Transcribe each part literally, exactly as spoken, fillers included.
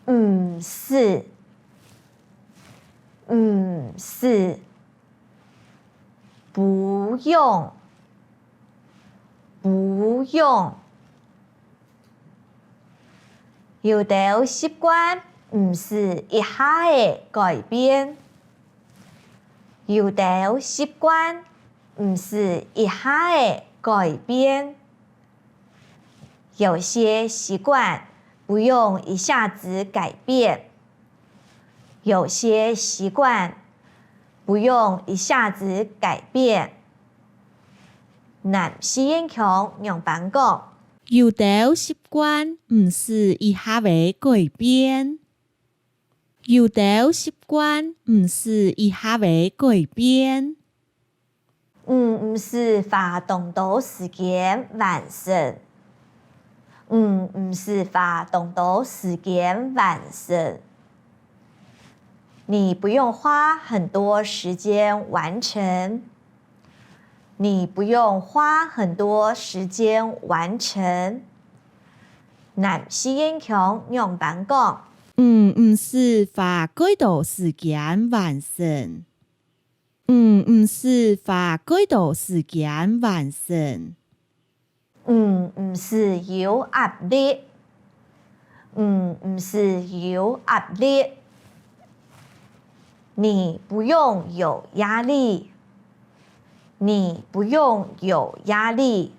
毋使，毋使，不用，不用。有兜習慣毋使一下仔改變，有兜習慣毋使一下仔改變。 有些习惯不用一下子改变，有些习惯不用一下子改变。南四縣腔仰般講？有兜習慣毋使一下仔改變。 有兜習慣毋使一下仔改變。你毋使花當多時間完成。你毋使花當多時間完成。你不用花很多時間完成。 你不用花很多時間完成。南四縣腔仰般講？你毋使花蓋多時間完成。你毋使花蓋多時間完成。你毋使有壓力。你毋使有壓力。 你不用有壓力。你不用有壓力。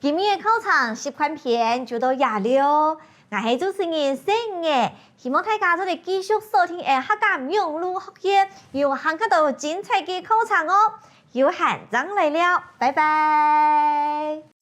今日个課程習慣篇就到這裡哦。𠊎係主持人細魚仔，希望大家做得繼續鎖定𠊎客家網路學院，有還較多精彩个課程哦。有閒正來尞，拜拜。